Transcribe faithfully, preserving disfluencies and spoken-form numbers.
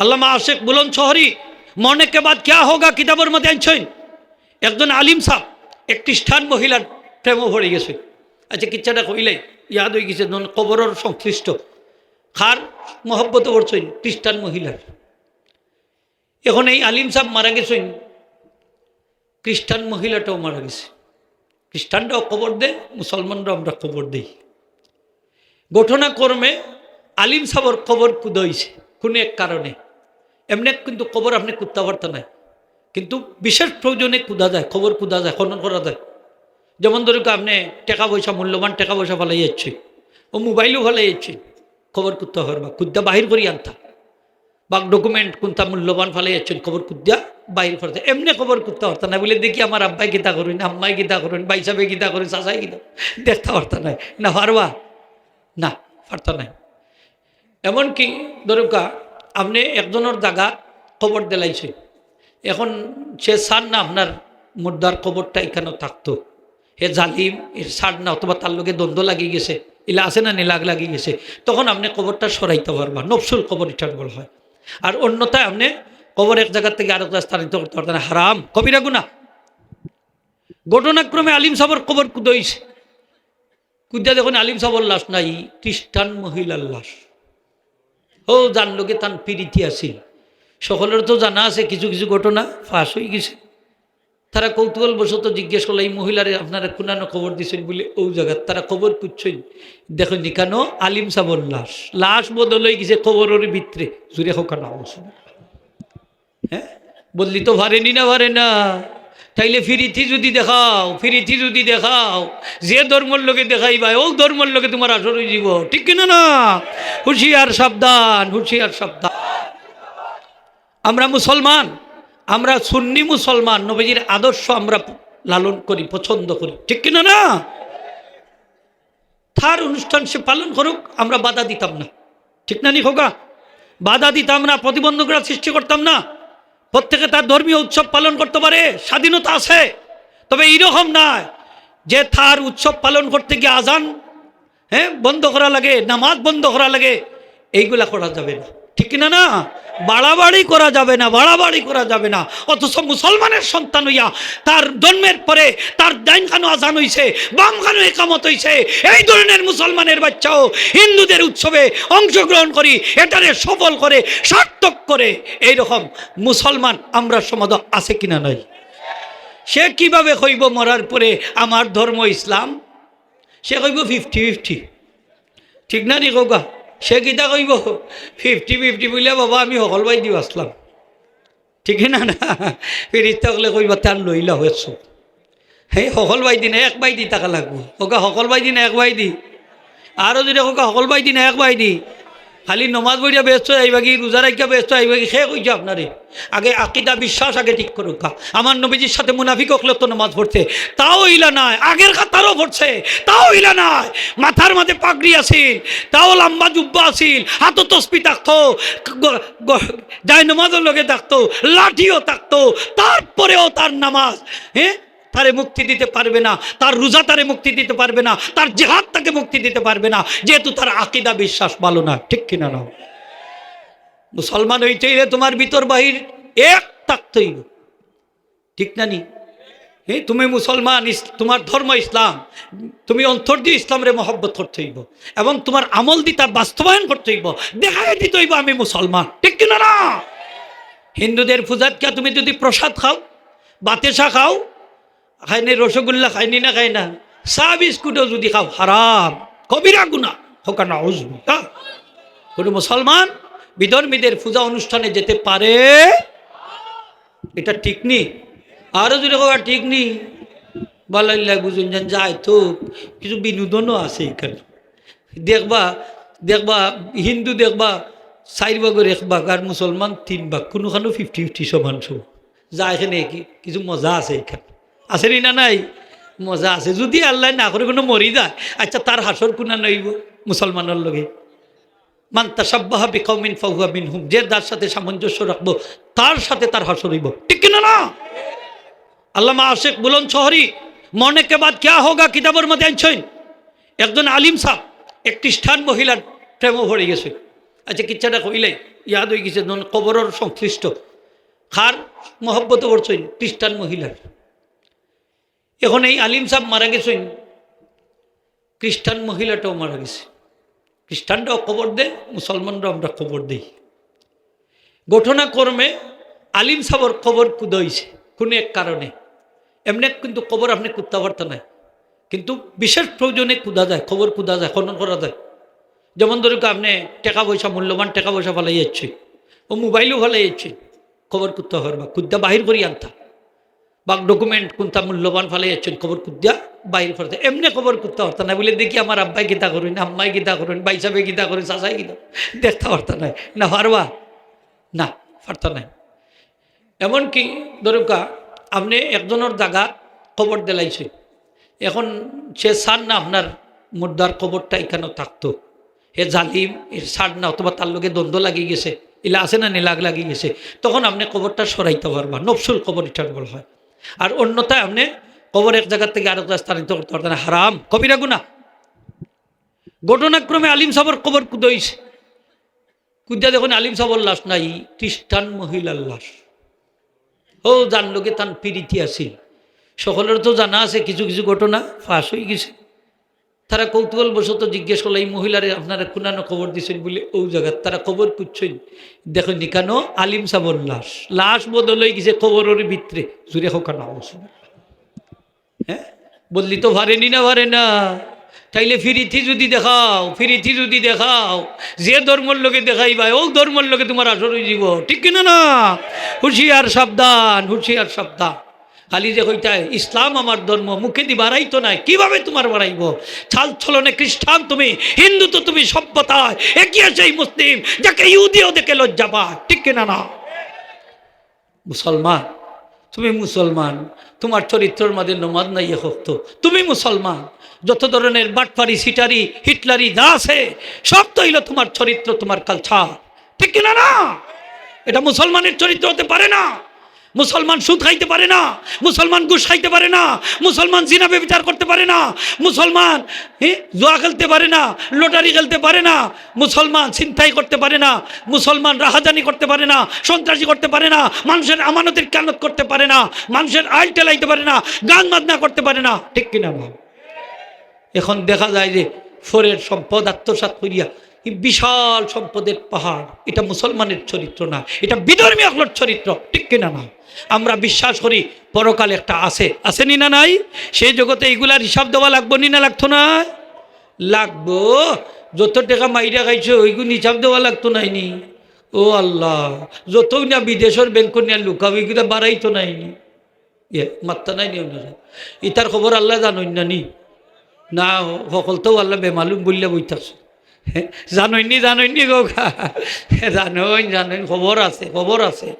আল্লামা আশিক বুলন্দ শহরি মরনে কে বাদ কিয়া হোগা কিতাবর মধ্যে আনছইন, একজন আলিম সাহেব এক খ্রিস্টান মহিলার প্রেমে পড়ি গেছে। আচ্ছা, কিচ্ছাটা কইলাই, ইয়াদ অই গেছে, যখন কবরর সংশ্লিষ্ট, কার মহব্বতে পড়ছইন? খ্রিস্টান মহিলার। এখন এই আলিম সাহেব মারা গেছইন, খ্রিস্টান মহিলাটাও মারা গেছে। খ্রিস্টানরাও কবর দেয়, মুসলমানরাও আমরা কবর দেই। ঘটনাক্রমে আলিম সাবর কবর কুদা অইছে কুনু এক কারণে। এমনে কিন্তু কবর আপনে কুদতা পারতা নায়, কিন্তু বিশেষ প্রয়োজনে কুদা যায়, কবর কুদা যায়, খনন করা যায়। যেমন ধরুক, আপনে টেকা পয়সা, মূল্যবান টেকা পয়সা ফালাই যাচ্ছে, ও মোবাইলও ফালাই যাচ্ছে, কবর কুদতা পারবা, কুদা বাহির করি আনতা, বা ডকুমেন্ট কুনটা মূল্যবান ফালাই যাচ্ছেন, কবর কুদিয়া বাইর করতে, এমনে কবর কুদতা পারতা না। বলে, "দেখি আমার আব্বাই কিতা করইন, আম্মাই কিতা করইন, ভাই সাহেবে কিতা করইন, চাচাই কিতা করইন।" দেখতা পারতা নায় না, পারবা না, পারতা নায়। এমনকি ধরুকা, আপনে একজনর জাগা কবর দিলাইছে, এখন সে চার না আপনার মুর্দার কবরটা ইখানো থাকতো, হে জালিম, এর ছাড় না, অথবা তার লগে দ্বন্দ্ব লাগি গেছে, ইলা আছে না নি, লাগ লাগি গেছে, তখন আপনে কবরটা সরাইতা পারবা, নফসুল কবর ইটার বলা হয়। আর অন্যথায় আপনে কবর এক জাগার থাকি আরেক জাগা স্থানান্তর করতা পারতা না, হারাম, কবিরা গুনা। ঘটনাক্রমে আলিম সাবর কবর কুদা অইছে, কুদিয়া দেখইন আলিম সাবর লাশ নাই, খ্রিস্টান মহিলার লাশ। ও, যার লগে তান পিরিতি আছিল। সকলের তো জানা আছে, কিছু কিছু ঘটনা ফাঁস অই গেছে। তারা কৌতূহলবশত জিজ্ঞেস করলা, "এই মহিলারে আপনারা কুনানো কবর দিছইন?" বলে, "ও জাগাত।" তারা কবর কুদছইন, দেখইন ইখানো আলিম সাবর লাশ। লাশ বদল অই গেছে কবরর ভিতরে। জুরে কউক্কা না। হ্যাঁ, বদলি তো পারেনি না, পারে না। তাইলে পিরিতি যদি দেখাও, পিরিতি যদি দেখাও, যে ধর্মর লগে দেখাইবা, ও ধর্মর লগে তুমার হাশর অই যিবো, ঠিক কিনা না? হুঁশিয়ার সাবধান, হুঁশিয়ার সাবধান। আমরা মুসলমান, আমরা সুন্নি মুসলমান, নবীজির আদর্শ আমরা লালন করি, পছন্দ করি, ঠিক কিনা না? তার অনুষ্ঠান সে পালন করুক, আমরা বাধা দিতাম না, ঠিক না নি কউক্কা? বাধা দিতাম না, প্রতিবন্ধকতা সৃষ্টি করতাম না। প্রত্যেকে তার ধর্মীয় উৎসব পালন করতে পারে, স্বাধীনতা আছে। তবে এইরকম নায় যে তার উৎসব পালন করতে গিয়া আজান, হ্যাঁ, বন্ধ করা লাগে, নামাজ বন্ধ করা লাগে, এইগুলা করা যাবে না, ঠিক কিনা না? বাড়াবাড়ি করা যাবে না, বাড়াবাড়ি করা যাবে না। অথচ মুসলমানের সন্তান অইয়া তার জন্মের পরে তার ডাইন কানো আজান অইছে, বাম কানো একামত অইছে, এই ধরনের মুসলমানের বাচ্চাও হিন্দুদের উৎসবে অংশগ্রহণ করি, এটারে সফল করে, সার্থক করে। এইরকম মুসলমান আমরার সমাজো আছে কিনা নাই? সে কিভাবে কইবো মরার পরে আমার ধর্ম ইসলাম? সে কইবো ফিফটি ফিফটি, ঠিক না নি কউক্কা? সে কিতা কইবো? ফিফটি ফিফটি বুলে, বাবা, আমি হকল বায়দি আছলাম, ঠিক না না? ফিরিস্তা অকলে কইবা, "তার লইলা হয়েছ।" হে, হকল বায়দি না, এক বায়দি থাকা লাগবো। কউক্কা, হকল বায়দি না, এক বায়দি। আরো জুরে কউক্কা, হকল বায়দি না, এক বায়দি। খালি নমাজ পড়িয়া বেহেস্তো যাইবাগি, রোজা রাখিয়া বেহেস্তো যাইবাগি, কে কইছে আপনারে? আগে আকিদা, বিশ্বাস আগে ঠিক করউক্কা। আমার নবীজির সাথে মুনাফিক অকলে তো নমাজ পড়ছে, তাও ইলা নায়। আগের কাতারও পড়ছে, তাও ইলা নায়। মাথার মাঝে পাগড়ি আছিল, তাও লম্বা জুব্বা আছিল, হাতো তসবি থাকতো, গ-, গ-, জায়নামাজও লগে থাকতো, লাঠিও থাকতো, তারপরেও তার নামাজ, হ্যাঁ, তারে মুক্তি দিতে পারবে না, তার রোজা তারে মুক্তি দিতে পারবে না, তার জিহাদ তাকে মুক্তি দিতে পারবে না, যেহেতু তার আকিদা, বিশ্বাস ভালো না, ঠিক কিনা না? মুসলমান অইতে অইলে তুমার ভিতর বাহির এক থাকতে অইবো, ঠিক না নি? হে, তুমি মুসলমান, ইস-, তুমার ধর্ম ইসলাম, তুমি অন্তর দিয়া ইসলামরে মহব্বত করতে অইবো এবং তুমার আমল দি তা বাস্তবায়ন করতে অইবো, দেখাই দিতে অইবো আমি মুসলমান, ঠিক কিনা না? হিন্দুদের পূজাত কিয়া তুমি যদি প্রসাদ খাও, বাতেসা খাও, খায়নি, রসগোল্লা খায়নি না খায় না? চা বিস্কুটও যদি খাও, হারাম, কবিরা গুনা, কউক্কা নাউজুবিল্লাহ। কোনো মুসলমান বিধর্মীদের পূজা অনুষ্ঠানে যেতে পারে? এটা ঠিক নি? আরো জুরে কউক্কা, ঠিক নি? বালাইল্লা বুঝুন যান, যায় তো কিছু বিনোদনও আছে ইখানো। দেখবা, দেখবা, হিন্দু দেখবা চাইর ভাগর এক ভাগ, আর মুসলমান তিন ভাগ, কুনুখানো ফিফটি ফিফটি, সমান সমান। যায় কেনে কি, কিছু মজা আছে ইখানো, আছে নি না নাই? মজা আছে। যদি আল্লায় না করে কুনু মরি যায়, আচ্ছা, তার হাশর কুনানো অইবো? মুসলমানর লগে। মান তাশাব্বাহা বিকাউমিন ফাহুয়া মিনহুম, যে যার সাথে সামঞ্জস্য রাখবো, তার সাথে তার হাশর অইবো, ঠিক কিনা না? আল্লামা আশিক বুলন্দ শহরি মরনে কে বাদ কিয়া হোগা কিতাবর মধ্যে আনছইন, একজন আলিম সাহেব এক খ্রিস্টান মহিলার প্রেমে পড়ি গেছে। আচ্ছা, কিচ্ছাটা কইলাই, ইয়াদ অইগেছে, যখন কবরর সংশ্লিষ্ট, কার মহব্বত করছইন? খ্রিস্টান মহিলার। এখন এই আলিম সাব মারা গেছইন, খ্রিস্টান মহিলাটাও মারা গেছে। খ্রিস্টানরাও কবর দেয়, মুসলমানরাও আমরা কবর দেই। ঘটনাক্রমে আলিম সাবর কবর কুদা অইছে কোনো এক কারণে। এমনে কিন্তু কবর আপনে কুদতা পারতা নায়, কিন্তু বিশেষ প্রয়োজনে কুদা যায়, কবর কুদা যায়, খনন করা যায়। যেমন ধরুক, আপনে টেকা পয়সা, মূল্যবান টেকা পয়সা ফালাই যাচ্ছে, ও মোবাইলও ফালাই যাচ্ছে, কবর কুদতা পারবা, কুদ্দা বাহির করি আনতা, বা ডকুমেন্ট কোনটা মূল্যবান ফালাই যাচ্ছেন, কবর কুদ্দা বাহির করতে। এমনে কবর কুদতা পারতা নায়, বলে, "দেখি আমার আব্বায় কিতা করইন, আম্মায় কিতা করইন, ভাই সাহেবে কিতা করইন, চাচায় কিতা করইন।" দেখতা পারতা নায়, না পারবা? না, পারতা নায়। এমনকি ধরুকা, আপনে একজনর জাগাত কবর দিলাইছে, এখন সে চার না আপনার মুর্দার কবরটা এখানো থাকতো, হে জালিম, এর চার না, অথবা তার লগে দ্বন্দ্ব লাগি গেছে, ইলা আছে না নি, লাগ লাগি গেছে, তখন আপনে কবরটা সরাইতা পারবা, নফসুল কবর ইটার বলা হয়। আর অন্যথায় আপনে কবর এক জাগার থাকি আরেক জাগাত স্থানান্তর করতা পারতা না, হারাম, কবিরা গুনাহ। ঘটনাক্রমে আলিম সাবর কবর কুদা অইছে, কুদ্দা দেখইন আলিম সাবর লাশ নাই, খ্রিস্টান মহিলার লাশ। ও, যার লগে তান পিরিতি আছিল। সকলের তো জানা আছে কিছু কিছু ঘটনা ফাঁস অইগেছে। তারা কৌতূহলবশত জিজ্ঞেস করলা, "এই মহিলারে আপনারা কুনানো কবর দিছেন?" বলে, "অউ জাগাত।" তারা কবর কুদছইন, দেখইন ইখানো আলিম সাবর লাশ। লাশ বদল অইগেছে কবরর ভিতরে। জুরে কউক্কা না। হ্যাঁ? বদলি তো পারেনি না, পারে না। তাইলে পিরিতি যুদি দেখাও, পিরিতি যুদি দেখাও, যে ধর্মর লগে দেখাইবায়, অউ ধর্মর লগে তুমার আসর অইযিবো। ঠিক কিনা না? হুঁশিয়ার সাবধান, হুঁশিয়ার সাবধান। খালি যে কইতায়, "ইসলাম আমার ধর্ম", মুখেদি বাড়াইতো নায়, কিভাবে তুমার বাড়াইবো? চাল চলনে খ্রিস্টান তুমি, হিন্দু তো তুমি সভ্যতায় এগিয়ে সেই মুসলিম, যাকে ইহুদিও দেখে লজ্জা পায়। ঠিক কিনা না? মুসলমান, তুমি মুসলমান, তুমার চরিত্রর মাঝে নমাজ নাই এক ওয়াক্ত, তুমি মুসলমান। যত ধরনের বাটপারি, সিটারি, হিটলারি যা আছে, সব তো অইলো তুমার চরিত্র, তুমার কালচার। ঠিক কিনা না? এটা মুসলমানের চরিত্র হতে পারে না। মুসলমান সুদ খাইতে পারে না, মুসলমান ঘুষ খাইতে পারে না, মুসলমান জিনা ব্যভিচার করতে পারে না, মুসলমান, হ্যাঁ, জুয়া খেলতে পারে না, লটারি খেলতে পারে না, মুসলমান ছিনতাই করতে পারে না, মুসলমান রাহাজানি করতে পারে না, সন্ত্রাসী করতে পারে না, মানুষের আমানতের খেয়ানত করতে পারে না, মানুষের আইল টেলাইতে পারে না, গান বাজনা করতে পারে না। ঠিক কিনা বল? এখন দেখা যায় যে পরের সম্পদ আত্মসাৎ করিয়া এই বিশাল সম্পদের পাহাড়, এটা মুসলমানের চরিত্র না, এটা বিধর্মী অকলর চরিত্র। ঠিক কিনা না? আমরা বিশ্বাস করি পরকাল একটা আছে, আছে নি না নাই? সেই জগতে এইগুলার হিসাব দেওয়া লাগবো নি না লাগতো না? লাগবো। যত টেকা মাইরা খাইছো, ওইগুন হিসাব দেওয়া লাগতো নায় নি? ও আল্লাহ, যত না বিদেশর ব্যাংক নিয়া লুকাও, ওইগুলা বাড়াইতো নায় নি? ইয়ে, মাত্তা নাই নি আপনারা? ইতার খবর আল্লায় জানইন না নি? না, হকলতাউ আল্লায় বেমালুম বুলিয়া বই থাকছে। জানইন নি, জানইন নি গো? জানইন, জানইন, খবর আছে, খবর আছে।